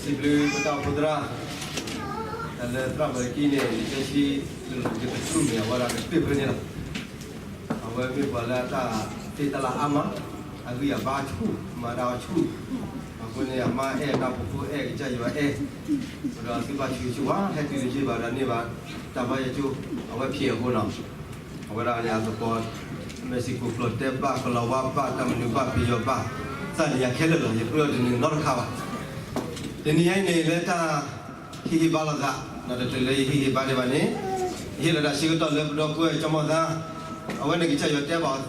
စံးဘျုးပတၢ်အိၣ်ဖှိၣ်သရၣ်, တၢ်လၢသရၣ်ဘၢကံန့ၣ် ယတဲဆံ လၢကတၢၢ်မ့ၢ်အဝဲဒၣ်ကတၢၢ်ဖဲန့ၣ်လီၤ. အဝဲမ့ၢ်ပှၤလၢအတၢ်သ့တၢ်လၢအါမး, အဂံၢ်အဘါဆူၣ်, မၤတၢ်အီၤဆူၣ်, အဃိန့ၣ် အမါအဲၣ်တၢ်ဖိအဲၣ်ကစၢ်ယွၤအဲၣ်, ဒီးသုဘၣ်ဆိၣ်ဂ့ၤဆိၣ်ဝါ ဟဲတုၤလၢယဘၣ်ဒီးန့ၢ်ဘၣ် တၢ်ဘါယွၤကၠိ အဝဲဖျဲးအဃိနီၤ အဝဲဒၣ်န့ၣ်အသကိး မ့ၢ်စ့ၢ်ကီးကျိာ်တဲဘၣ် ကလီၤဝါဘၣ် တၢ်မနုၤဘၣ် ပယီၤဘၣ် သးန့ၣ်ယၤခဲလၢာ်လီၤ. ယပှ့ၤအီၤတနံၤနီတခါဘၣ်. တနံၤအံၤန့ၣ်လၢတၢ်ဟ့ၣ်ဂံၢ်ဘါလိာ်သး ဒီးတချုးလၢယဟ့ၣ်ဂံၢ်ဘါဒံးဘၣ်န့ၣ် ယဟ့ၣ်လီၤတၢ်ဆၢကတီၢ်လၢပဒီပုၢ်ဝဲၢ်ကၠီမီၤသါ အဝဲန့ၣ်ကစၢ်ယွၤတဲဘၣ်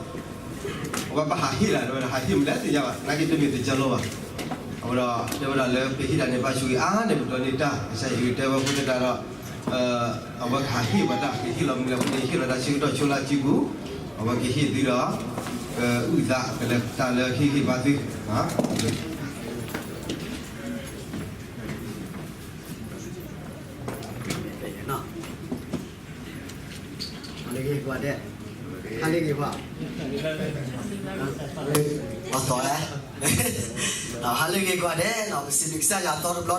အဝဲဘၣ်ဟးဟ့ၣ်လီၤ အဝဲဒၣ်ဟးဟ့ၣ်မနုၤလဲၣ်သ့ၣ်ညါဘၣ် နာ်က့တမ့ၢ်တၢ်ကလီဘၣ်. အဝဲဒီးတဲဝဲဒၣ်လၢပဟ့ၣ်တၢ်န့ၣ် ဘၣ်ဆိၣ်ဂ့ၤအါန့ၢ်ပှၤဒိးန့ၢ်တၢ် ကစၢ်ယွၤတဲဝဲအဃိသတးဒီး အဝဲကဟးဟ့ၣ်ပှၤတၢ် ကဟ့ၣ်လီၤမနုၤလဲၣ်အဃိန့ၣ် ဟ့ၣ်လီၤတၢ်ဆၢကတီၢ်ဆိလၢအစုပူၤ အဝဲကဟ့ၣ်သုဒီး ကအုၣ်သးကလဲၤတၢ်လၢဟ့ၣ်ဂံၢ်ဘါသု ဟါလၢဂ့ၤကွၢ်ဒဲး, ဟါလၢဂ့ၤကွၢ်, အသီလဲၣ်, ဟါလၢဂ့ၤကွၢ်ဒဲးနီၤ ပစံးဘျုးကစၢ်ယွၤအသီတဘျီဒီး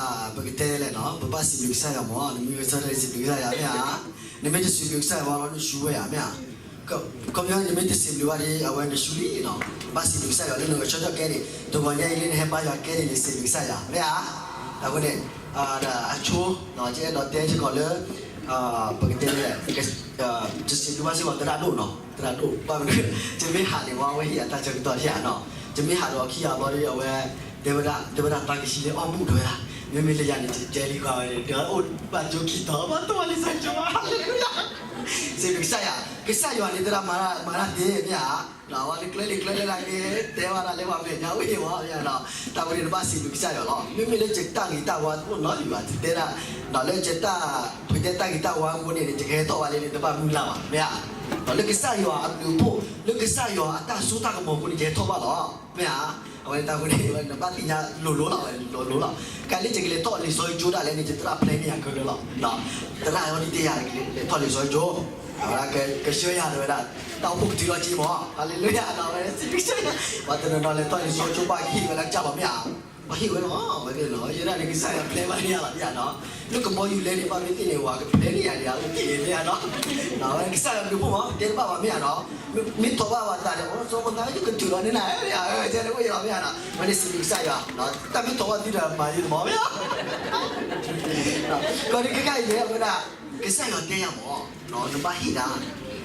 လၢ ပကတဲလဲၣ်နီၤ ပဘၣ်စံးဘျုးကစၢ်ယွၤမ့ၢ် နမ့ၢ်ကစၢ်ယွၤစံးဘျုးကစၢ်ယွၤမ့ၢ်ဧါ, နမ့ၢ်တစံးဘျုးကစၢ်ယွၤဘၣ်ဒီးနဆူၣ်ဝဲဧါမ့ၢ်ဧါ ခီပညီနမ့ၢ်တစံးဘျုးဘၣ်ဒီး အဝဲနဆူၣ်လံနီၤ, ဘၣ်စံးဘျုးကစၢ်ယွၤလၢနကဆၢထၢၣ်ကဲန့ၣ် တဂီၤညါအံၤလၢနဟဲဘါယွၤကဲန့ၣ်န့ၣ် စံးဘျုးကစၢ်ယွၤ မ့ၢ်ဧါ, အဃိန့ၣ် အဆိ ယအဲၣ်ဒိးတဲစ့ၢ်ကီးလၢ ပကတဲ တစံးဘျုးဘၣ်စ့ၢ်ကီးသရၣ်ဒိၣ်နီၤ, သရၣ်ဒိၣ် ဘၣ်မနုၤ ယမ့ၢ်ဟးန့ၣ်ဝဲ အဝဲဟ့ၣ်အတၢ်ဆၢကတီၢ်ဒံးဧါနီၤ, ယမ့ၢ်ဟးဒီးခံဂၤဘျီဒီး အဝဲ တဲဝဲဒၣ် တဲဝဲဒၣ်တၢ်ကဟံးလၢအီၣ်မူးတဲဝဲဒၣ်, မ့မ့ၢ်လၢယၤန့ၣ် ယတဲလံကွၢ်ဝဲန့ၣ် တဲဝဲအိၣ်ဘၣ်ကၠိခံတီၤ ဘၣ်တဝီလံာ်စီဆှံကၠိဘၣ် ဟါလ့လူယၤ, စံးဘျုးကစၢ်ယွၤ, ကစၢ်ယွၤန့ၣ်သရၣ်မၤတၢ် မၤတၢ်သ့မ့ၢ်ဧါ, အဝဲတကျဲလံာ်ကျဲလဲၣ်လၢက့ၤ တဲဝဲဒၣ်လၢပှၤမဲာ်ညါဝ့ၢ်ဝဲမ့ၢ်ဧါနီၤ, တၢ်ဝဲန့ၣ်နဘၣ်စံးဘျုးကစၢ်ယွၤလီၤ, မ့မ့ၢ်လၢယတၢ်ဂ့ၤတၢ်ဝါတအိၣ်နီတမံၤဘၣ် တတဲဒၣ်, ဒီးလၢယတၢ် ပတဲတၢ်ဂ့ၤတၢ်ဝါအဃိန့ၣ် ယကဟဲထီၣ်ဘၣ်လၢန့ၣ် တဘၣ်မုၢ်လၢ်ဘၣ် မ့ၢ်ဧါ, ဒီးလၢကစၢ်ယွၤအဘျုးအဖှိၣ် လၢကစၢ်ယွၤအတၢ်စိတၢ်ကမီၤအဃိန့ၣ် ယဟဲထီၣ်ဘၣ်လီၤ, မ့ၢ်ဧါ, အဝဲတၢ်ဝဲန့ၣ် နဘၣ်သ့ၣ်ညါလိၤလိၤလီၤ ဝဲလိၤလိၤလီၤ, ကဲလၢယကလဲၤထီၣ်လံာ်စီဆှံကၠိဒၣ်လဲာ်န့ၣ် ယသရၣ် plan န့ၢ်ယၤခဲလၢာ်လီၤ, သရၣ်အဝဲဒၣ်တဲယၤ လဲၤထီၣ်လံာ်စီဆှံကၠိ, အဝဲဒၣ်ကဆှၢယၤတဲဝဲဒၣ်, တၢ်အိၣ်ဖှိၣ်ကတုၤလီၤက့မး, ဟါလ့လူယၤ ဒီးဝဲစံးဘျုးကစၢ်ယွၤ, ပှၤတနီၤနီၤလဲၤထီၣ်လံာ်စီဆှံကၠိဘၣ်ကဟ့ၣ်ဝဲလၢကစၢ်ဘၣ်မ့ၢ်ဧါ, ပှၤဟ့ၣ်ဝဲလီၤ, ဝဲန့ၣ်လီၤ ယဲဒၣ်န့ၣ် ကစၢ်ယွၤ plan ဘၣ်န့ၢ်ယၤလီၤ မ့ၢ်ဧါနီၤ, လၢကဘီယူၤလဲန့ၣ် ဘၣ်မ့ၢ်သ့ၣ်န့ၣ် ဝဲက plan န့ၢ်ယၤန့ၣ် အဝဲသ့ၣ်န့ၣ် မ့ၢ်ဧါနီၤ, ဝဲကစၢ်ယွၤဘျုးဖှိၣ်မး တဲတဘၣ်ဘၣ်မ့ၢ်ဧါနီၤ, မ့ၢ်ထီၣ်ဘၣ်ဝဲသးဒီး အိၣ်စီၤပသးယကတုၤလီၤန့ၣ်နၤ တဲဝဲယၤမ့ၢ်ဧါနီၤ, ဝဲန့ၣ်စံးဘျုးကစၢ်ယွၤ, တၢ်မ့ၢ်ထီၣ်ဘၣ်သုဒီးမၤယုတမီၤမ့ၢ်ဧါ, ကီးဒ်ခဲခါအံၤန့ၣ် အဝဲဒၣ် ကစၢ်ယွၤတဲယၤမး နဘၣ်ဟ့ၣ်ဒၣ်,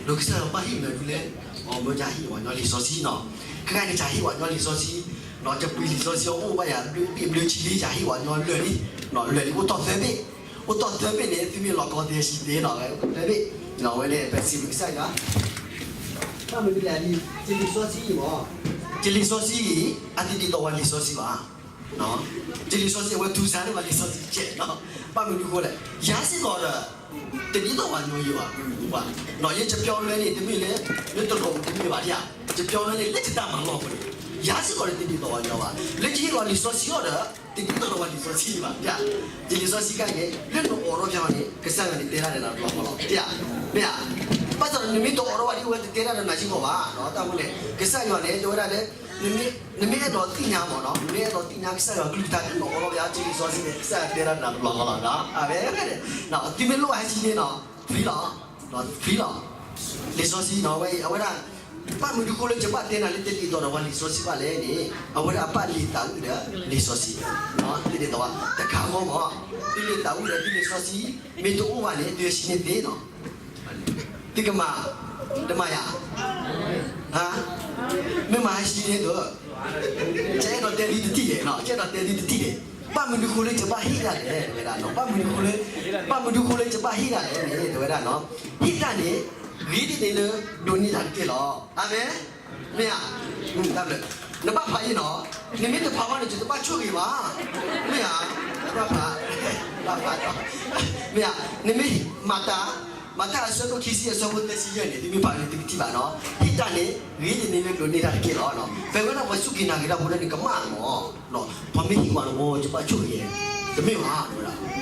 ဒီးကစၢ်ယွၤဘၣ်ဟ့ၣ်မနုၤလဲၣ်, အမ့ၢ်ယဟ့ၣ်ပှၤကညီလံာ်စီဆှံနီၤ, ခဲခါန့ၣ် ယဟ့ၣ်ပှၤကညီလံာ်စီဆှံ, ယပှ့ၤလံာ်စီဆှံအအိၣ်ဘၣ်ယၤ ဘ့ၣ်ဘျၢဆံလံ ယဟ့ၣ်ပှၤကညီလွဲၢ်လံ, လွဲၢ်လံ အိၣ်ထီၣ်သၢဘ့ၣ်, အိၣ်ထီၣ်သၢဘ့ၣ်န့ၣ် သုမ့ၢ်လီၤကီသ့ဆံသ့နီၤ သၢဘ့ၣ်, ဝဲန့ၣ် ပစံးဘျုးကစၢ်ယွၤ, ဘၣ်မနုၤလဲၣ် ယလံာ်စီဆှံအံၤမး, ယလံာ်စီဆှံအံၤ အတဒ်သိးပှၤလံာ်စီဆှံဘၣ် ယလံာ်စီဆှံအဝဲထူစါန့ၢ်ပှၤလံာ်စီဆှံတကဲး, ဘၣ်မနုၤအဃိလဲၣ်, ယၤစ့ၢ်ကီးဒီး တဒ်သိးပှၤကညီယံၤဘၣ်, ယပြောင်းလဲန့ၣ် တမ့ၢ်လၢ လၢတလိၣ်တမ့ၢ်ဘၣ်ဒံးဧါ, ယပြောင်းလဲန့ၣ် လၢယတၢ်မၤလီၢ်အဃိန့ၣ်, ယၤစ့ၢ်ကီးဒီးတဒ်သိးပှၤကညီဘၣ်, လၢယဟ့ၣ်လီၤလံာ်စီဆှံအီၤဒီး တဒ်သိးဒီးပှၤလံာ်စီဆှံဘၣ်, ယလံာ်စီဆှံခါအံၤန့ၣ် လၢနအိးထီၣ်ဖျါန့ၣ် ကစၢ်ယွၤန့ၣ်တဲတၢ်ဒီးနၤတဘျီဃီလီၤ, မ့ၢ်ဧါ, ဘၣ်ဆၣ်ဒီးနမ့ၢ်တအိးထီၣ်ဘၣ်ဒ်အဝဲတတဲတၢ်ဒီးနၤစ့ၢ်ကီးဘၣ်, တၢ်အဃိန့ၣ် ကစၢ်ယွၤန့ၣ် တဲဝဲဒၣ်လၢ နမ့ၢ်အဲၣ်ဒိးသ့ၣ်ညါမးနီၤ, နမ့ၢ်အဲၣ်ဒိးသ့ၣ်ညါကစၢ်ယွၤကလုၢ်ကထါ နအိးထီၣ်ဖျါလံာ်စီဆှံန့ၣ် ကစၢ်ယွၤတဲတၢ်ဒီးနၤတဘျီဃီလီၤ, အဝဲန့ၣ် သုမ့ၢ်လိၣ်ဘၣ်ဟဲဆံန့ၣ်နီၤ free လီၤ, free လီၤ, လံာ်စီဆှံနီၤ ဝဲအံၤ အဝဲဒၣ် ဘၣ်မနုၤအဃိလၢယဘၣ်တဲနၤလၢတဒ်သိးဒီးပှၤလံာ်စီဆှံဘၣ်လဲၣ်န့ၣ် အဝဲဒၣ်အဘၣ်လံာ်သးဝံၣ်ဒီးလံာ်စီဆှံ, တဒ်သိး တခါဃီမး, သုလံာ်သးဝံၣ်ဒီးသုလံာ်စီဆှံ မ့ၢ်တအိၣ်ဘၣ်န့ၣ် သုဟဲဆံန့ၢ်သ့နီၤ သုကမၤ, တမၤယၤ, မ့ၢ်မၤဟဲဆံန့ၢ်သ့, ယအဲၣ်ဒိးတဲသုတထံၣ်လဲၣ်, ယအဲၣ်ဒိးတဲသုတထံၣ်လဲၣ်, ဘၣ်မနုၤအဃိလၢယဘၣ်ဟ့ၣ်ဒၣ်လဲၣ် တဲဝဲဒၣ်နီၤ, ဘၣ်မနုၤအဃိလၢ, ဘၣ်မနုၤအဃိလၢယဘၣ်ဟ့ၣ်ဒၣ်လဲၣ်န့ၣ် တဲဝဲဒၣ်နီၤ, ဟ့ၣ်တၢ်န့ၣ် ဂ့ၤဒ်န့ၣ်လၢဒိးန့ၢ်တၢ်တက့ၢ်လီၤ, အၤမ့ၣ်, မ့ၢ်ဧါ, တၢ်ဘျုး, နဘၣ်ဖးယံၤနီၤ, နမ့ၢ်တဖးဘၣ်န့ၣ် ယတဘၣ်ဆိၣ်ဂ့ၤဘၣ်, မ့ၢ်ဧါ, နဘၣ်ဖး, ဘၣ်ဖး, မ့ၢ်ဧါ, နမ့ၢ်မၤတၢ် မၤတၢ်အဆၢဒိၣ်ခံဆံအဆၢဖိသၢဆံယဲၢ်န့ၣ် သုမ့ၢ်ဖးန့ၣ် သုကထံၣ်ဘၣ်နီၤ, ဟ့ၣ်တၢ်န့ၣ် ဂ့ၤဒ်န့ၣ်လၢဒိးန့ၢ်တၢ်တက့ၢ်လီၤ, ပဝဲဒၣ်ပှၤစူၢ်က့ၤနာ်က့ၤတၢ်ဖိလၢနကမၣ်မး, ပှၤမ့ၢ်ဟ့ၣ်ပှၤတဘျီ ယဘၣ်ဆိၣ်ဂ့ၤ, တမ့ၢ်ဘၣ်,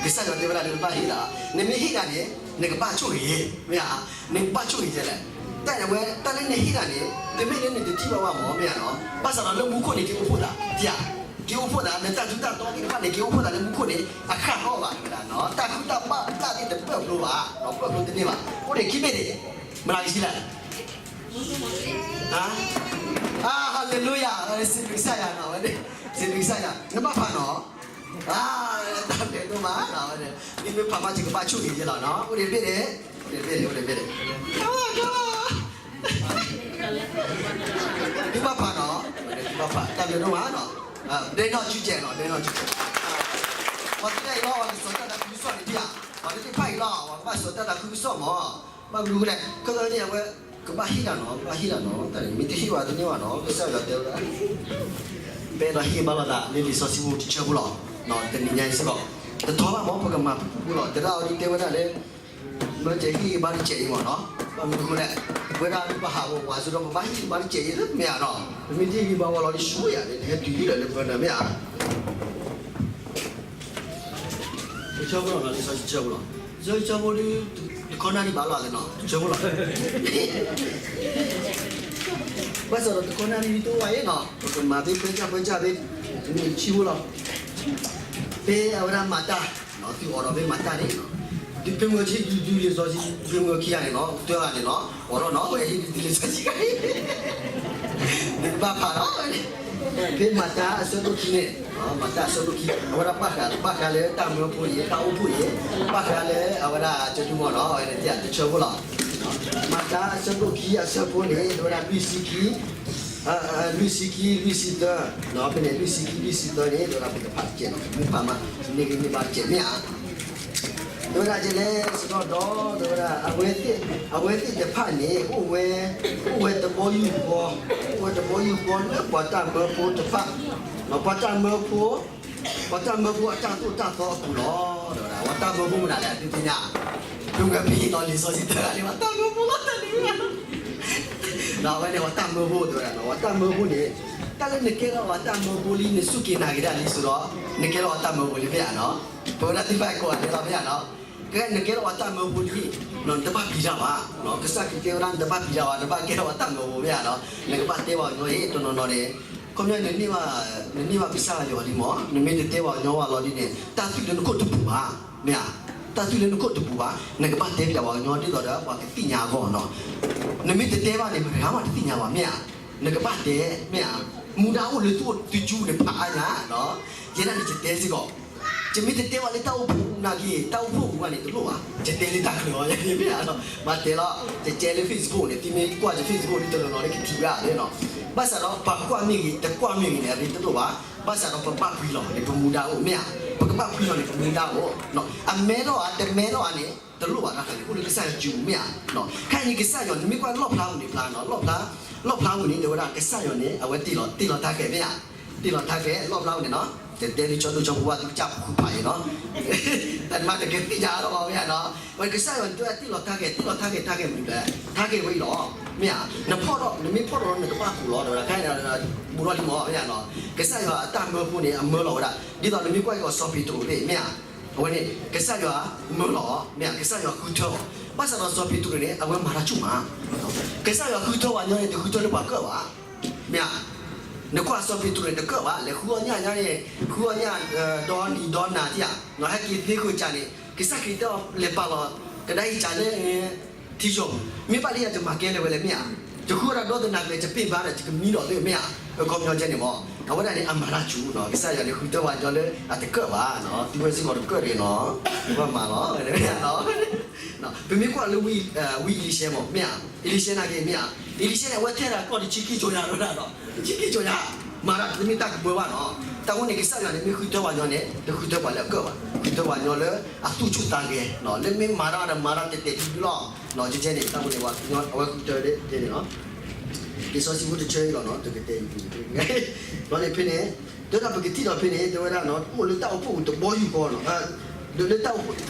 ကစၢ်ယွၤတဲဝဲဒၣ်လၢနဘၣ်ဟ့ၣ်ဒၣ်, နမ့ၢ်ဟ့ၣ်ဒၣ်န့ၣ် နကဘၣ်ဆိၣ်ဂ့ၤ, မ့ၢ်ဧါ, နကဘၣ်ဆိၣ်ဂ့ၤဒ်လဲၣ်, တၢ်န့ၣ်ဝဲ တၢ်လၢနဟ့ၣ်ဒၣ်န့ၣ် တမ့ၢ်လၢနတထံၣ်ဘၣ်ဘၣ်မး မ့ၢ်ဧါနီၤ, ဘၣ်ဆၣ်ဒီးလၢမူခိၣ်န့ၣ် ကအိၣ်ဖှိၣ်သး, တယၤ က့ၤအိၣ်ဖှိၣ်သးလၢတၢ်ထူးတၢ်တီသ့ၣ်တဖၣ်န့ၣ် က့ၤအိၣ်ဖှိၣ်သးလၢမူခိၣ်န့ၣ် အဃၣ်ထီၣ်ဘၣ်ဝဲဒၣ်နီၤ, တၢ်ဃုတၢ်ဘၣ်တၢ်သ့ၣ်တပၢၢ်ဖျိဘၣ်, ပၢၢ်ဖျိတန့ၢ်ဘၣ်. အိၣ်ဒံးခံဘ့ၣ်န့ၣ်, မနုၤကဆံလဲၣ်. ဟါ, ဟါလ့လူယၤ, စံးဘျုးကစၢ်ယွၤနီၤ, စံးဘျုးကစၢ်ယွၤ, နဘၣ်ဖးနီၤ. တၢ်ဘျုးဒိၣ်မးနီၤ, သုမ့ၢ်ဖးမး ယကဘၣ်ဆိၣ်ဂ့ၤယဲလီၤနီၤ, အိၣ်ဒံးဘ့ၣ်န့ၣ်, အိၣ်ဒံးဘ့ၣ်န့ၣ်, အိၣ်ဒံးဘ့ၣ်န့ၣ်. သုဘၣ်ဖးနီၤ, သုဘၣ်ဖး, တၢ်ဘျုးဒိၣ်မးနီၤ, ဒဲနီၢ်စုကဲးနီၤ, ဒဲနီၢ်စုကဲး. ပှၤသ့ၣ်တဖၣ်အံၤလီၤ ပှၤကစီၤတၢ်သးခုကစီၣ်န့ၣ်ဒံးဧါ, ပှၤသ့ၣ်တဖၣ်အံၤလီၤ ပှၤကဘၣ်စီၤတၢ်သးခုကစီၣ်မး, ဘၣ်မနုၤလဲၣ်, ခဲကနံၣ်အံၤ အဝဲ ကဘၣ်ဟ့ၣ်တၢ်နီၤ, ကဘၣ်ဟ့ၣ်တၢ်နီၤ, တၢ်မ့ၢ်တဟ့ၣ်ဘၣ်တန့ၢ်ဘၣ်နီၤ, ကစၢ်ယွၤတဲဝဲဒၣ် ပအဲၣ်ဒိးဟ့ၣ်ဘၣ်လိာ်သးလၢလံာ်စီဆှံဖိတဆၢဖိလီၤ, တနံၤညါအံၤစ့ၢ်ကီး, တထီဘၣ်မး ပကမၤပူၤလီၤ, တရၣ်အီၤဒ်တဲဝဲဒၣ်လၢ မ့ၢ်တဟ့ၣ်ဘၣ်တစဲးအံၤမးနီၤ, ဘၣ်မနုၤအဃိလဲၣ်, ဝဲဒၣ်ပဟးဂီၤဝးစ့ၢ်ဒီး ပဘၣ်ဟ့ၣ်ဘၣ်တစဲးအံၤလၢမ့ၢ်ဧါနီၤ, ပမ့ၢ်တဟ့ၣ်ဘၣ်ဝဲလီၤဒ်ဆူယၤန့ၣ် တဟဲတုၤလၢပှၤနၤမ့ၢ်ဧါ. တဆၢဖိလီၤ, လံာ်စီဆှံတဆၢဖိလီၤ, လံာ်စီဆှံတဆၢဖိဒီး တခီနၣ်ရံၣ်ဘၣ်လီၤသ့ၣ်နီၤ, တဆၢဖိလီၤ. ဘၣ်ဆၣ်ဒီးတခီနၣ်ရံၣ်တအိၣ်ဘၣ်အံၤနီၤ, ပကမၤသ့ ခွဲးစၢ်ခွဲးစၢ်သ့, တမ့ၢ်တဆံဖိလီၤ. ဖဲအဝဲဒၣ်မၤတၢ်, သုအိးထီၣ်ဖဲမၤတၢ်န့ၣ်, ဒုးဖဲမုၢ်ဆ့ဒုးဒုးလံာ်စီဆှံ, ဖဲမုၢ်ခံဂၤန့ၣ်နီၤ, တၢဂၤန့ၣ်နီၤ, အိးထီၣ်နီၤ, ဝဲဟ့ၣ်ဒုးလံာ်စီဆှံ, နကဘၣ်ဖးလီၤ. ဖဲမၤတၢ်အဆၢဒိၣ်ခံန့ၣ်, မၤတၢ်အဆၢဒိၣ်ခံ, အဝဲဒၣ်ဘၣ်ဃး, ဘၣ်ဃးလၢတၢ်မၢဖိအံၤ, တၢ်အိၣ်ဖှိၣ်အံၤ, ဘၣ်ဃးလၢအဝဲဒၣ်ကၠီဒုမီၢ်နီၤ, အဝဲန့ၣ်တဆၢဖိလီၤ. မၤတၢ်အဆၢဒိၣ်ခံအဆၢဖိန့ၣ် တဲဝဲဒၣ်လွံၢ်ဆံခံ, လွံၢ်ဆံခံ လွံၢ်ဆံသၢ, ဖဲန့ၣ် လွံၢ်ဆံခံ လွံၢ်ဆံသၢန့ၣ် တဲဝဲဒၣ်ပကဖးတကဲးနီၤ, မ့ၢ်ဖးမး, န့ၢ်က့ၤန့ၢ်ဘၣ်တကဲးမ့ၢ်ဧါ. တဲဝဲဒၣ်ကဲလဲၣ်စ့ၢ်ကီးဒီး တဲဝဲဒၣ်, အဝဲသ့ၣ်တဖၣ်န့ၣ် အိၣ်ဝဲ, အိၣ်ဝဲတဘီယူၢ်ဃီ, အိၣ်ဝဲတဘီယူၢ်ဃီလၢပှၤတၢ်မၢဖိတဖၣ်, ပှၤတၢ်မၢဖိ, ပှၤတၢ်မၢဖိအတၢ်သိၣ်တၢ်သီအပူၤလီၤ. တဲဝဲဒၣ် ပှၤတၢ်မၢဖိမနုၤလဲၣ် သုသ့ၣ်ညါ, ဒ်ဝဲဖဲအံၤလီၤ လံာ်စီဆှံတဲဒၣ်လၢပှၤတၢ်မၢဖိလီၤတၢ်န့ၣ် ဒီးအဝဲန့ၣ်ပှၤတၢ်မၢဖိတဲဝဲဒၣ်နီၤ, ပှၤတၢ်မၢဖိန့ၣ်, တၢ်လၢနကဲထီၣ်ပှၤတၢ်မၢဖိလံ နစူၢ်က့ၤနာ်က့ၤတၢ်လံစ့ၢ်ကီး, နကဲထီၣ်ပှၤတၢ်မၢဖိလံမ့ၢ်ဧါနီၤ, ပဝဲဒၣ်သ့ၣ်တဖၣ်ကိးဂၤဒဲးလီၤမ့ၢ်ဧါနီၤ, ကဲနကဲထီၣ်ပှၤတၢ်မၢဖိလံ, နတဘၣ်ပျံၤတၢ်ဘၣ်, ကစၢ်ခရံာ်တဲဝဲဒၣ် နတဘၣ်ပျံၤတၢ်ဘၣ်, နဘၣ်ကဲထီၣ်ပှၤတၢ်မၢဖိမ့ၢ်ဧါနီၤ, နကဘၣ်တဲပှၤကညီအံၤ တနီၤနီၤန့ၣ်, ခီပညီ နန့ၢ်ဘၣ်ကစၢ်ယွၤလံမး, နမ့ၢ်တတဲပှၤကညီဘၣ်လီၤဒ်န့ၣ် တၢ်သွံၣ်လၢနခိၣ်တပူၤဘၣ်, မ့ၢ်ဧါ, တၢ်သွံၣ်လၢနခိၣ်တပူၤဘၣ်, နကဘၣ်တဲပျးပှၤကညီဒ်သိးဒီးပှၤကသ့ၣ်ညါအဂီၢ်နီၤ, နမ့ၢ်တတဲဘၣ်န့ၣ် မတၤမးတသ့ၣ်ညါဘၣ် မ့ၢ်ဧါ, နကဘၣ်တဲ, မ့ၢ်ဧါ, မူဒါအိၣ်လၢသုအိၣ်သုစုန့ၣ်ဖးအါညါ, ယဲဒၣ်န့ၣ်ယတဲစ့ၢ်ကီး, ယမ့ၢ်တတဲဘၣ်လၢတၢ်အိၣ်ဖှိၣ်နာ်က့ၤ တၢ်အိၣ်ဖှိၣ်အပူၤဘၣ်န့ၣ်တလိၣ်ဘၣ်, ယတဲလၢတၢ်ချၢအီၤယၤန့ၣ်မ့ၢ်ဧါ, မၤတဲလီၤ, ယတဲလၢ Facebook န့ၣ် သုမ့ၢ်ကွၢ်ယ Facebook ဒ်တနီၤနီၤလၢကထံၣ်ဝဲဧါနီၤ, ဘၣ်ဆၣ်ဒီးပှၤကွၢ်မ့ၢ်ဂ့ၤ တကွၢ်မ့ၢ်ဂ့ၤန့ၣ် အရ့တလိၣ်ဘၣ်, ဘၣ်ဆၣ်ဒီးပဘၣ်ပှံၤလီၤန့ၣ် ပမူဒါအိၣ်မ့ၢ်ဧါ, ပကဘၣ်ပှံၤလီၤန့ၣ် ပမူဒါအိၣ်, အမဲထီၣ်ဧါ တမဲထီၣ်ဧါန့ၣ် တလိၣ်ဘၣ်တၢ်ခါန့ၣ် အိၣ်လၢကစၢ်ယွၤစုပူၤမ့ၢ်ဧါ, ခဲအံၤန့ၣ် ကစၢ်ယွၤ နမ့ၢ်ကွၢ်လီၣ်ဖျါပူၤန့ၣ် ဖျါနီၤ, လီၣ်ဖျါ, လီၣ်ဖျါပူၤန့ၣ် တဲဝဲဒၣ် ကစၢ်ယွၤန့ၣ် အဝဲတ့ၢ်လီၤ, တ့ၢ်လီၤတၢ်ဂဲၤမ့ၢ်ဧါ, တ့ၢ်လီၤတၢ်ဂဲၤ လီၣ်ဖျါပူၤန့ၣ်နီၤ, တတဲလၢဆီဒိၣ်ဆီဖိဘၣ် သုကစၢ်ဖူဖးအံၤနီၤ, တၢ်တမၤတဂဲၤသ့ၣ်ညါအါထီၣ်ဘၣ်မ့ၢ်ဧါနီၤ, ဝဲကစၢ်ယွၤန့ၣ် တဲဝဲဒၣ်တ့ၢ်လီၤတၢ်ဂဲၤ တ့ၢ်လီၤတၢ်ဂဲၤ တၢ်ဂဲၤမနုၤလဲၣ်, တၢ်ဂဲၤဝဲအံၤလီၤ, မ့ၢ်ဧါ, နဖီၣ်ဒီး နမ့ၢ်ဖီၣ်ဒီး နကဘၣ်ကူးလီၤ တဲဝဲဒၣ် ခဲအံၤ ဘူးထီၣ်လံမး မ့ၢ်ဧါနီၤ, ကစၢ်ယွၤအတၢ်မၢဖိန့ၣ် အမၢလီၤဝဲဒၣ် ဒ်သိးနမ့ၢ်ကွၢ်က့ၤအီၤစီၤပ့းတရူးသ့ၣ် မ့ၢ်ဧါ, အဝဲန့ၣ် ကစၢ်ယွၤမၢလီၤ မ့ၢ်ဧါ, ကစၢ်ယွၤဃုထၢအီၤ, ဘၣ်ဆၣ်ဒီးစီၤပ့းတရူးန့ၣ် အဝဲမၤတၢ်ဆူၣ်မး, ကစၢ်ယွၤဃုထၢပှၤကညီန့ၣ် တဃုထၢလၢပှၤကၢၣ်ဘၣ်, မ့ၢ်ဧါ, နကွၢ်စီၤပ့းတရူးန့ၣ် တကၢၣ်ဘၣ်, လဲၤဃုအီၣ်ညၣ်ညါန့ၣ် ဃုအီၣ်ညၣ် ဒီနံၤဒီနၤသ့ဧါ, ဟဲက့ၤသ့ဃုာ်ကၢ်န့ၣ် ကစၢ်ခရံာ်တဲအီၤ လဲၤပာ်လီၤ ကဒါအံၤကၢ်လၢ ထံယီၤပူၤ, မ့ၢ်ဘၣ်လၢယၤ ယမၤကဲလၢၤဝဲလဲၣ် မ့ၢ်ဧါ, ယဃုအီၣ်တၢ်ဒီသနာ်က့ ယပ့ၢ်ဘါဒီး ယကမံဒီးသ့ မ့ၢ်ဧါ, အခီပညီကဲန့ၣ်မး, အဝဲဒၣ်န့ၣ် အမၤတၢ်ဆူၣ်နီၤ, ကစၢ်ယွၤန့ၣ် ဃုထၢပှၤကညီလၢအတကၢၣ်ဘၣ်, သုဝဲစ့ၢ်ကီးတကၢၣ်တဂ့ၤနီၤ, ပဘၣ်မၤလီၤ, ပမ့ၢ်ကွၢ်လၢ ဝံအ့လံၡဲမး မ့ၢ်ဧါ, အ့လံၡဲနာ်က့ မ့ၢ်ဧါ, အ့လံၡဲန့ၣ် အဝဲထဲဒၣ်ကီၢ်တဆံခံကၠိၤညါဒီးဒၣ်ဒီး တဆံခံကၠိၤညါ, မၤတၢ်တမ့ၢ်တၢ်ကပၢဘၣ်နီၤ, တၢ်ဝဲန့ၣ် ကစၢ်ယွၤန့ၣ် မ့ၢ်ဃုထၢပှၤကညီန့ၣ် တဃုထၢပှၤလၢအကၢၣ်ဘၣ်, ဃုထၢပှၤကညီလၢအသူၣ်ဆူၣ်သးဂဲၤ, လၢမ့ၢ်မၤတၢ်ဒီးမၤတၢ်တဲာ်တဲာ်ဒုဒုလီၤ, ကဲန့ၣ် တၢ်ဝဲန့ၣ် အဝဲဃုထၢန့ၣ်လီၤ, လံာ်စီဆှံဖိတဆၢအံၤလီၤနီၤ, တကတဲာ်အံၤပူၤ, ဒီးန့ၣ်ဖဲန့ၣ်, တဲဒၣ်ပကထံၣ်ဒီးဖဲန့ၣ် တဲဝဲဒၣ်နီၤ အိၣ်လၢတၢ်အိၣ်ဖှိၣ်ပူၤတဘီယူၢ်ဃီနီၤ, လၢတၢ်အိၣ်ဖှိၣ်,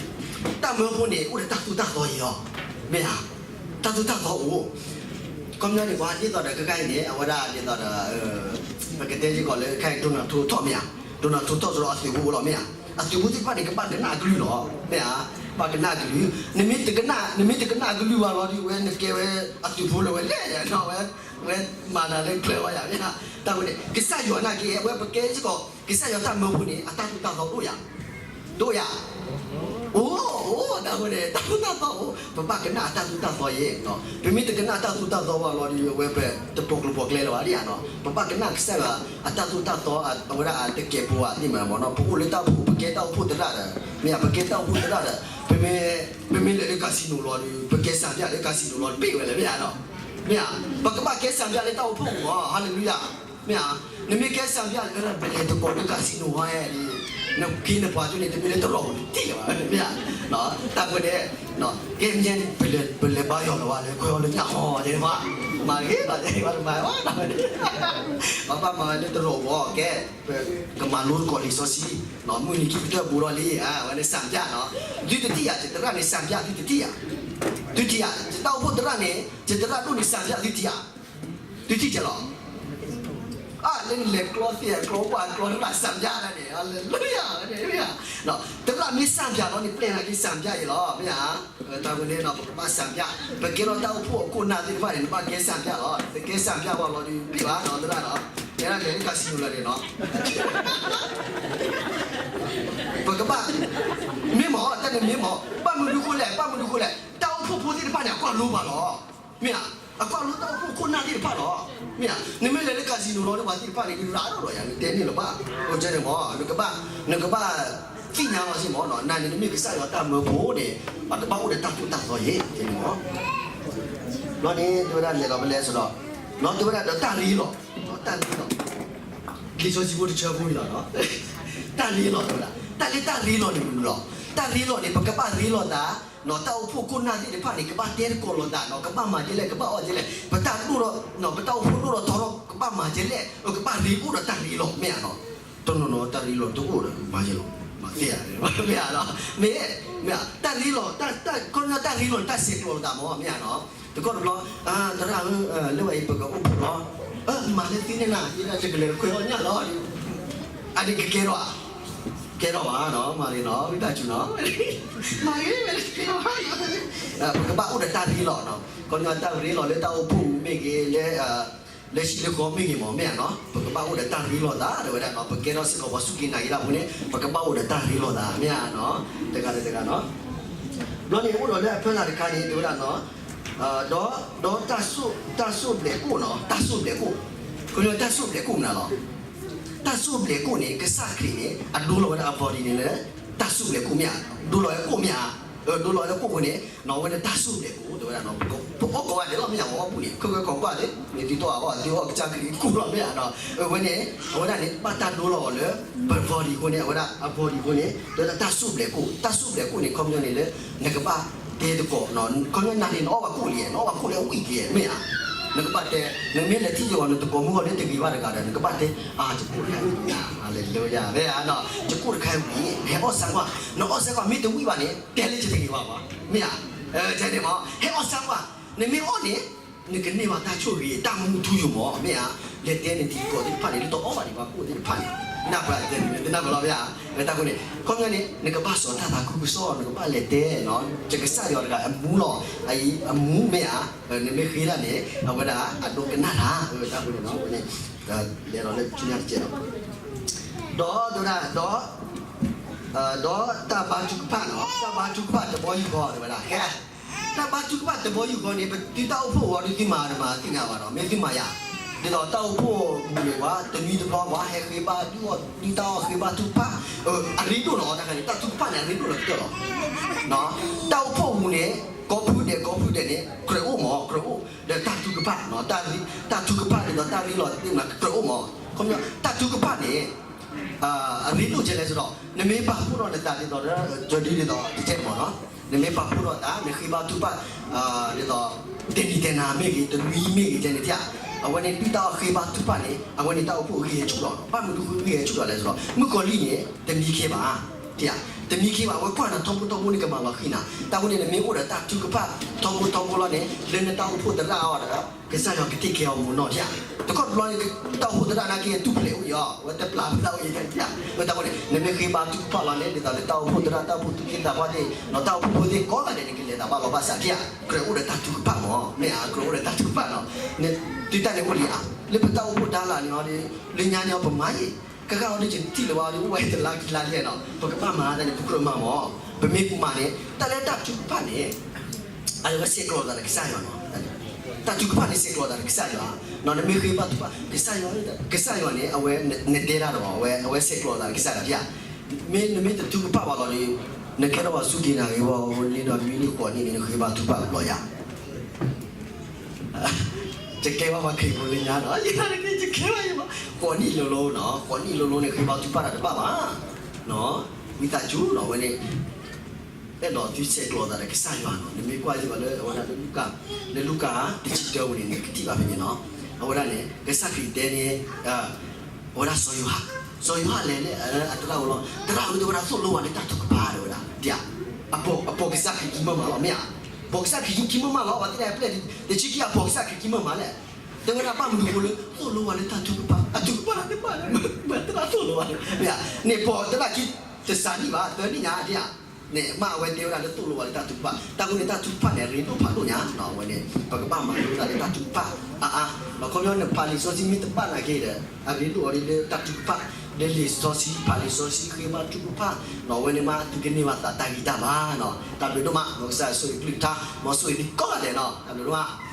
တၢ်မၢဖိန့ၣ် အိၣ်ဒီးတၢ်သိၣ်တၢ်သီအံၤလီၤ, မ့ၢ်ဧါ, တၢ်သိၣ်တၢ်သီအိၣ်, ခီပညီန့ၣ် ပှၤဒ်သိးဒီးခဲခါအံၤန့ၣ် အဝဲဒၣ်ဒ်သိးဒီး ပကတဲစ့ၢ်ကီးလၢခဲအံၤ Donald Trump ထီၣ်မ့ၢ်ဧါ, Donald Trump ထီၣ်ဒီးအသုးဖိလီၤမ့ၢ်ဧါ, အသုးဖိသ့ၣ်တဖၣ်န့ၣ် ကဘၣ်ကနၣ်အကလုၢ်လီၤ, မ့ၢ်ဧါ, ပှၤကနၣ်အကလုၢ်, နမ့ၢ်တကနၣ်, နမ့ၢ်တကနၣ်အကလုၢ်ဘၣ်လီၤဒီး ဝဲနကဲဝဲအသုးဖိလၢဝဲလဲၣ်, ဝဲ, ဝဲမၤနၤလၢကျဲဝဲယၤ, တၢ်ဝဲန့ၣ် ကစၢ်ယွၤနာ်က့ အဝဲပကဲစ့ၢ်ကီး ကစၢ်ယွၤတၢ်မၢဖိန့ၣ် အတၢ်သိၣ်တၢ်သီဒိၣ်ယၤ, ဒိၣ်ယၤ အိၣ်, အိၣ်, တၢ်ဝဲန့ၣ် တၢ်သိၣ်တၢ်သီအိၣ်, ပဘၣ်ကနၣ်အတၢ်သိၣ်တၢ်သီယဲ, ပမ့ၢ်တကနၣ်အတၢ်သိၣ်တၢ်သီဘၣ်လီၤဒီး အဝဲပတပိာ်ကျိၤပိာ်ကျဲလၢၤဘၣ်ဒ်ယၤနီၤ, ပဘၣ်ကနၣ်ကစၢ်ယွၤ အတၢ်သိၣ်တၢ်သီ အဝဲဒၣ်အတကဲာ်ပဝးသ့ၣ်မးမ့ၢ်နီၤ, ပအိၣ်လၢတၢ်အိၣ်ဖှိၣ် ပကဲတၢ်အိၣ်ဖှိၣ်သရၣ်ဒီး, မ့ၢ်ဧါ, ပကဲတၢ်အိၣ်ဖှိၣ်သရၣ်ဒီး ပမ့ၢ်, ပမ့ၢ်လဲၤလၢ casino လီၤဒီး ပကဲစၣ်ပၠၣ်လၢ casino လီၤ တဘ့ၣ်ဝဲလဲၣ် မ့ၢ်ဧါနီၤ, မ့ၢ်ဧါ, ပကဘၣ်ကဲစၣ်ပၠၣ်လၢတၢ်အိၣ်ဖှိၣ်မး, ဟါလ့လူယၤ, မ့ၢ်ဧါ, နမ့ၢ်ကဲစၣ်ပၠၣ်လၢ ပလဲၤတကိးလၢ casino ဝဲဒီး နခ့နပှၤကၠိန့ၣ် တမ့ၢ်လၢတရီၣ်ပူၤန့ၣ်တံၢ်လၢၤဘၣ်, မ့ၢ်ဧါ, တၢ်ဝဲန့ၣ် ကဲမ့ၢ် ပလဲၤဘါယွၤလၢၤဘၣ် လဲၤခွဲးအီၤလၢညၣ်ဟီဒဲးဘၣ်, မၤဂ့ၤဘၣ်ဒဲးဘၣ်တမၤဘၣ်, ပဘၣ်မၤဝဲလၢတရီၣ်ပူၤ ကဲ, ပကမၤလိသကိးလံာ်စီဆှံ, မုၢ်နံၤခံကတၢၢ်ဘူးထီၣ်လံ, အဝဲန့ၣ်စၣ်ပၠၣ်နီၤ, သုတထံၣ်ဧါ, ယသရၣ်န့ၣ်စၣ်ပၠၣ်သုတထံၣ်ဧါ, သုထံၣ်ဧါ, ယတၢ်အိၣ်ဖှိၣ်သရၣ်န့ၣ် ယသရၣ်ဒိၣ်န့ၣ်စၣ်ပၠၣ်သုထံၣ်ဧါ, သုထံၣ်ကဲလီၤ အါ လၢနလဲၤကျီသ့ၣ်ကျီပှၢ်ကျီတဘၣ်စၣ်ပၠၣ်တၢ်န့ၣ်, ဟါလ့လူယၤ, မ့ၢ်ဧါ, သရၣ်မ့ၢ်စၣ်ပၠၣ်လီၤန့ၣ် ပျဲနၤက့ၤစၣ်ပၠၣ်အံၤလီၤ, မ့ၢ်ဧါ, တၢ်ဝဲန့ၣ်နီၤ ပကဘၣ်စၣ်ပၠၣ်, ပကဲထီၣ်တၢ်အိၣ်ဖှိၣ်အခိၣ်နၢ်သ့ၣ်တဖၣ်န့ၣ် နဘၣ်ကဲစၣ်ပၠၣ်လီၤ, တကဲစၣ်ပၠၣ်ဘၣ်လီၤဒီး ပံၣ်ဘၣ်နီၤ သရၣ်နီၤ, ကဲဒၣ်လဲၤလၢ casino လီၤန့ၣ်နီၤ ပကဘၣ်, မ့ၢ်မး တၢ်န့ၣ်မ့ၢ်မး, ဘၣ်မနုၤဃိလဲၣ်, ဘၣ်မနုၤဃိလဲၣ်, တၢ်အိၣ်ဖှိၣ်ဖိသ့ၣ်တဖၣ်န့ၣ် အကွၢ်လိပှၤလီၤ, မ့ၢ်ဧါ, အကွၢ်လိတၢ်အိၣ်ဖှိၣ်ခိၣ်နၢ်သ့ၣ်တဖၣ်လီၤ, မ့ၢ်ဧါ, နမ့ၢ်လဲၤလၢ casino လီၤဒီး ပှၤသ့ၣ်တဖၣ်န့ၣ် ဒုးရၤဒီးယၤ နတဲန့ၣ်လၢၤဘၣ်, အိၣ်ကဲန့ၣ်မး, နကဘၣ်, နကဘၣ်သ့ၣ်ညါလီၤစ့ၢ်မးနီၤ, နၤန့ၣ် နမ့ၢ်ကစၢ်ယွၤတၢ်မၢဖိန့ၣ် ပှၤတဘၣ်အိၣ်ဒီးတၢ်သိၣ်တၢ်သီယဲၢ် တဲန့ၣ်မး ဘျီန့ၣ် တဲဝဲဒၣ်လဲၤလီၤဖဲလဲၣ်စ့ၢ်ဒီး, နီၤ တဲဝဲဒၣ်ဒီးတၢ်ရ့လီၤ, တၢ်ရ့လီၤ, လံာ်စီဆှံဖိတဆၢဖိအံၤလီၤ, တၢ်ရ့လီၤတဲဝဲဒၣ်, တၢ်လၢတၢ်ရ့လီၤန့ၣ်မနုၤလီၤ, တၢ်ရ့လီၤန့ၣ် ပကဘၣ်ရ့လီၤသး, နီၤ တၢ်အိၣ်ဖှိၣ်ခိၣ်နၢ်သ့ၣ်တဖၣ်န့ၣ် ကဘၣ်တဲသကိးလိာ်သးနီၤ, ကဘၣ်မၤဒ်လဲၣ် ကဘၣ်အီၣ်ဒ်လဲၣ်, ပတၢ်ဒိၣ်ထီၣ်, ပတၢ်အိၣ်ဖှိၣ်ဒိၣ်ထီၣ်ထီထီၣ် ကဘၣ်မၤဒ်လဲၣ်, ကဘၣ်ရ့အိၣ်ဒီးတၢ်ရ့လီၤ မ့ၢ်ဧါနီၤ, တနီၤနီၤတၢ်ရ့လီၤတအိၣ်ဒီး မၤယဲလီၤ, မၤသ့ဧါ, မ့ၢ်, မ့ၢ်, တၢ်ရ့လီၤ, တၢ်, တၢ်, ခီပညီတၢ်ရ့လီၤန့ၣ် တၢ်ဆဲးကျိးလိာ်သးမး မ့ၢ်ဧါနီၤ, တကီၢ်တဘျီ, သရၣ်ဧၢ, လၢဝဲအံၤပကအိၣ်ဖှိၣ်လီၤ, မၤလၢသုန့ၣ်နၤ ယကလဲၤတခွဲးအီၣ်ညၣ်လီၤ, အန့ၣ်ကကဲထီၣ်ဧါ, ကဲထီၣ်ဘၣ်နီၤ, မၤဂ့ၤနီၤ ဝံသးစူၤနီၤ, မၤဂ့ၤ, ပကဘၣ်အိၣ်ဒီးတၢ်ရ့လီၤနီၤ, ခီပညီတၢ်ရ့လီၤလၢတၢ်အိၣ်ဖှိၣ်မ့ၢ်ဂ့ၤ လၢ လၢဟံၣ်လၢဃီမ့ၢ်ဂ့ၤမး မ့ၢ်ဧါနီၤ, ပကဘၣ်အိၣ်ဒီးတၢ်ရ့လိာ်သး တဲဝဲဒၣ်နီၤ, ပကဲထီၣ်စ့ၢ်ကီးပှၤစူၢ်က့ၤနာ်က့ၤတၢ်ဖိန့ၣ် ပကဘၣ်အိၣ်ဒီးတၢ်ရ့လိာ်သး မ့ၢ်ဧါနီၤ, တဂၤဒီးတဂၤနီၤ, ဘျီန့ၣ်အိၣ်ဒီးလၢအဖၢလာ်တခါန့ၣ် တဲဝဲဒၣ်နီၤ, ဒီး, ဒီး, တၢ်ဆိၣ်ဘျဲးကိၣ်နီၤ, တၢ်ဆိၣ်ဘျဲးကိၣ်, ခီပညီတၢ်ဆိၣ်ဘျဲးကိၣ်မနုၤလီၤ, တၢ်ဆိၣ်ဘျဲးကိၣ်န့ၣ် ကစၢ်ခရံာ်န့ၣ် အဒိလီၤဝဲဒၣ်အ body န့ၣ်လၢ တၢ်ဆိၣ်ဘျဲးကိၣ်မ့ၢ်ဧါ, ဒိလီၤဝဲကိၣ်မ့ၢ်ဧါ, ဒိလီၤဝဲကိၣ်အဃိန့ၣ် နီၤ အဝဲန့ၣ်တၢ်ဆိၣ်ဘျဲးကိၣ် တဲဝဲဒၣ်နီၤ, ပအီၣ်ကိးဂၤဒဲးလီၤ မ့ၢ်ဧါ, ပအီၣ်ပူၤန့ၣ် ခဲဝဲကိးကွၢ်သ့, မ့ၢ်သုတအီၣ်အီၣ် သုအီၣ်ကစၢ်ခရံာ်ကိၣ်လီၤ မ့ၢ်ဧါနီၤ, အဝဲန့ၣ်, အဝဲဒၣ်န့ၣ် ဘၣ်တၢ်ဒိလီၤအီၤလၢ ပ body အဃိန့ၣ် အဝဲဒၣ်အ body အဃိန့ၣ် တဲဝဲဒၣ်တၢ်ဆိၣ်ဘျဲးကိၣ်, တၢ်ဆိၣ်ဘျဲးကိၣ်န့ၣ် ခီပညီန့ၣ်လၢ နကဘၣ်တဲသကိး, ခီပညီနၤန့ၣ် နအီၣ်ဘၣ်ကိၣ်လံ, နအီၣ်ဘၣ်ကိၣ်လၢအဝံၣ်က့ၤ မ့ၢ်ဧါ, နကဘၣ်တဲ, နမ့ၢ်လဲၤထံၣ်ယဂီၢ် နတကိးမုၢ်ဂီၢ်လၢတဂ့ၤဘၣ်တဂၤဒီး နကဘၣ်တဲ, အါ ယကိၣ်တခါအံၤဝံၣ်, ဟါလ့လူယၤ, မ့ၢ်ဧါနီၤ, ယကိၣ်တခါအံၤဝံၣ်, နဟဲအီၣ်စၢ်ကွၢ်, နအီၣ်စၢ်ကွၢ် မ့ၢ်တဝံၣ်ဘၣ်န့ၣ် တဲလၢယတဂ့ၤဘၣ်ဘၣ်, မ့ၢ်ဧါ, ကဲန့ၣ်မး ဟဲအီၣ်စၢ်ကွၢ်, နမ့ၢ်အီၣ်န့ၣ် နကန့ၢ်ဘၣ်တၢ်ဆိၣ်ဂ့ၤ တၢ်မူထူယိာ်မး မ့ၢ်ဧါ, လဲၤတဲနတံၤသကိးသ့ၣ်တဖၣ်န့ၣ် လၢတအီၣ်ဘၣ်ဒံးဘၣ်ကိၣ်သ့ၣ်တဖၣ်န့ၣ်, နၢ်ပှၤတဲန့ၣ် နတနၢ်ပၢၢ်လီၤ မ့ၢ်ဧါ, တၢ်ဃိန့ၣ် ခီပညီန့ၣ် နကဘၣ်စီၤတၢ်သးခုကစီၣ် နကဘၣ်လဲၤတဲနီၤ, ယကစၢ်ယွၤတဂၤအမူလီၤ, အအံၤအမူမ့ၢ်ဧါ, နမ့ၢ်ဃ့ဒၣ်န့ၣ် အဝဲဒၣ်အဒိကနၣ်တၢ်, တၢ်ဃိန့ၣ်နီၤ, လဲၤလီၤလၢဆူညါတကဲးလီၤ, ဒီး, ဒီး, ဒီးတၢ်ဘါထုကဖၣ်နီၤ, တၢ်ဘါထုကဖၣ်တဘီယူၢ်ဃီ တဲဝဲဒၣ် ကဲ တၢ်ဘါထုကဖၣ်တဘီယူၢ်ဃီန့ၣ် ပသုတၢ်အိၣ်ဖှိၣ်အဂီၢ် ဒုးသုမၤတမၤသ့ၣ်ညါဘၣ်နီၤ, မ့ၢ်သုမၤယၤ, ဒ်သိးတၢ်အိၣ်ဖှိၣ်မူန့ၣ် ပှၤတနွံတဘျီ ပှၤဟဲဃ့ဘါဒုးအီၣ်ဒုးတၢ်အီၣ် ဃ့ဘါထုကဖၣ်, အရ့ဒိၣ်လီၤ တၢ်ခါန့ၣ် တၢ်ထုကဖၣ်န့ၣ် အရ့ဒိၣ်လီၤကတၢၢ်လီၤ, တၢ်အိၣ်ဖှိၣ်မူန့ၣ် ကိးဖုဒဲးကိးဖုဒဲးန့ၣ် ကြၢးအိၣ်မး ကြၢးအိၣ် ဒီးတၢ်ထုကဖၣ်, တၢ်ထုကဖၣ်ဒ်သိးတၢ်ရ့လိာ်သ့ၣ်မး ကြၢးအိၣ်မး, ခီပညီ တၢ်ထုကဖၣ်န့ၣ် အရ့ဒိၣ်ကဲလဲၣ်စ့ၢ်ဒီး နမ့ၢ်ပာ်ဖှိၣ်ထီၣ်နသးဒ်သိးဒီး ကၠီဒုဒ်သိးတကဲးမးနီၤ, နမ့ၢ်ပာ်ဖှိၣ်ထီၣ်သး နဃ့ဘါထုကဖၣ် ဒ်သိး တနံၤတနၤမ့ၢ်ဂ့ၤ တနွံမ့ၢ်ဂ့ၤ ကဲန့ၣ်ထံၣ်, အဝဲန့ၣ် ဒုၣ်တၢ်အီၣ်ဃ့ဘါထုကဖၣ်န့ၣ် အဝဲန့ၣ်တၢ်အိၣ်ဖှိၣ်ဂံၢ်ဟဲဆူၣ်လီၤ, ဘၣ်မနုၤဃိဂံၢ်ဟဲဆူၣ်လီၤလဲၣ်စ့ၢ်ဒီး မုၣ်ကီၤလံၢ်န့ၣ် တမံခ့ဘၣ်, ထံၣ်ဧါ, တမံခ့ဘၣ် အဝဲကွၢ်နၤထီဘိထီဘိန့ၣ် ကမၤလီၤဃံၤနၤ. တၢ်ဝဲန့ၣ် နမ့ၢ်အိၣ်ဒီးတၢ်ထုကဖၣ်ထီဘိထီဘိလီၤန့ၣ် လၢနတၢ်အိၣ်ဖှိၣ်သရၣ်အီၤဒီး ကစၢ်ယွၤကတ့ကဲအီၤမ့ၢ်နီၢ်ဧါ. တခီတဘျီန့ၣ် တၢ်အိၣ်ဖှိၣ်သရၣ်နာ်က့ တူၢ်ဖျဲးအိၣ်အီၤ အဝဲတပျၢ်ဖဲတၢ်အိၣ်အံၤဧါ. အဃိတၢ်ဝဲန့ၣ် နမ့ၢ်ဃ့ဘါထုကဖၣ်လီၤန့ၣ် ဒ်သိးလၢတၢ်အိၣ်ဖှိၣ်သရၣ် တၢ်အိၣ်ဖှိၣ်သူၣ်က့သးပှၢ်သ့ၣ် ဒီးတၢ်အိၣ်ဖှိၣ်ဖိသ့ၣ်ကိးဂၤဒဲးန့ၣ် ကလဲၤသးဘၣ်လီၤဘၣ်စးဧါ. ကြၢးအိၣ်ဒီးတၢ်ထုကဖၣ်မ့ၢ် မ့ၢ်ဧါ ကြၢးအိၣ်ဒီးတၢ်ထုကဖၣ်နီၤ. သုတၢ်န့ၣ်အိၣ်လံဧါ. လၢပတၢ်အိၣ်ဖှိၣ်ဒါလၢ်န့ၣ်အီၤဒီး လၢညါန့ၣ်အီၤ ပမၤအံၤ ကဂၤအီၤဒီး ယထံၣ်လၢၤဝဲအီၤဒီး အိၣ်ဝဲတလါခံလါလံနီၤ. ပကဘၣ်မၤတၢ်န့ၣ် ပကြၢးမၤမ့ၢ် ပမ့ၢ်မၤန့ၣ် တၢ်လၢတၢ်ထုကဖၣ်န့ၣ် အဝဲဆဲးကျိးသးဒီးကစၢ်ယွၤနီၤ. တၢ်ထုကဖၣ်န့ၣ် ဆဲးကျိးသးဒီးကစၢ်ယွၤ. နမ့ၢ်ဃ့ဘါထုကဖၣ် ကစၢ်ယွၤ ကစၢ်ယွၤန့ၣ် အဝဲနတဲတၢ်ဒီး အဝဲဆဲးကျိးသးဒီးကစၢ်ယွၤဧါ. မ့ၢ်နမ့ၢ်တထုကဖၣ်ဘၣ်လီၤဒီး နကဲထီၣ်ဘၣ်စူၢ်က့ၤနာ်က့ၤဝဲ လ့ဒီးမံလံဃိးနံၣ်န့ၣ် နဃ့ဘါထုကဖၣ်တဘျီဧါ. ယကဲဘၣ်ပှၤခရံာ်ဖိလၢညါနီၤ ယကဲဘၣ်ယဘၣ် ဃိးနံၣ်လိၤလိၤနီၤ ဃိးနံၣ်လိၤလိၤန့ၣ် ဃ့ဘါထုကဖၣ်တၢ်တဘၣ်ဘၣ်. ဝံသးစူၤနီၤ အဝဲန့ၣ် အဲၣ်ဒိးသုဆဲးကျိးသးဒီးကစၢ်ယွၤနီၤ. နမ့ၢ်ကွၢ်ယဘၣ်လၢအဝဲဒၣ်လၢလူၤကၣ် လၢလူၤကၣ်တဆံတၢဝဲန့ၣ် နကထံၣ်ဘၣ်ဖဲန့ၣ်နီၤ. အဝဲဒၣ်န့ၣ် ကစၢ်ခရံာ်တဲန့ၣ် အဝဲဒၣ်စီၤယိၤဟၣ် စီၤယိၤဟၣ်လဲၤလၢအသရၣ်အအိၣ်လီၤ. သရၣ်ဧၢ တဲဝဲဒၣ် သိၣ်လိဝဲလၢတၢ်ထုကဖၣ်တဲဝဲဒၣ် အပိာ်ကစၢ်ခရံာ်ခံမၢမးလီၤ မ့ၢ်ဧါ. ပိာ်ကစၢ်ခရံာ်ခံမၢမးလီၤ ပှၤသ့ၣ်တဖၣ်ပျဲၢ်တဆံခံဂၤ ပိာ်ကစၢ်ခရံာ်ခံမၢမးလဲၣ်. တဲဝဲဒၣ်ဘၣ်မနုၤအဃိလၢ သိၣ်လိဝဲလၢတၢ်ထုကဖၣ် အထုကဖၣ်တၢ်တဘၣ်လၢ မ့ၢ်သရၣ်သိၣ်လိဝဲန့ၣ် မ့ၢ်ဧါ. န့ၣ်ပိာ်သရၣ်ခံတစးနံၣ်ဘၣ် သၢနံၣ်ညါဒ်ဧါ န့ၣ်မ့ၢ်အဝဲတဲဝဲဒၣ်လၢသိၣ်လိဝဲလၢတၢ်ထုကဖၣ် တၢ်ဝဲန့ၣ်တၢ်ထုကဖၣ်န့ၣ် အရ့ဒိၣ်ဖးဒိၣ်ညါနီၤ. အဝဲန့ၣ် ပကဘၣ်မၤလိတၢ်လၢတၢ်ထုကဖၣ်အါအါနီၤ. ခီပညီနဖးလံာ်စီဆှံမ့ၢ်တဘၣ်နာ်က့ဒီး အရ့ဒိၣ်အီၤဒ်လၢတၢ်ထုကဖၣ် လၢလံာ်စီဆှံ ဖးလံာ်စီဆှံ ဃ့ဘါထုကဖၣ်နီၤ. အဝဲန့ၣ်မ့ၢ်သုကန့ၢ်ဘၣ်သးတၢ်ဂံၢ်တၢ်ဘါနီၤ. တၢ်ဘျုးဒိၣ်မး မ်ကစၢ်ယွၤဆိၣ်ဂ့ၤကလုၢ်ကထါ မ်ဆိၣ်ဂ့ၤသုကိးဂၤဒဲးနီၤ. တၢ်ဘျုးဒိၣ်မး.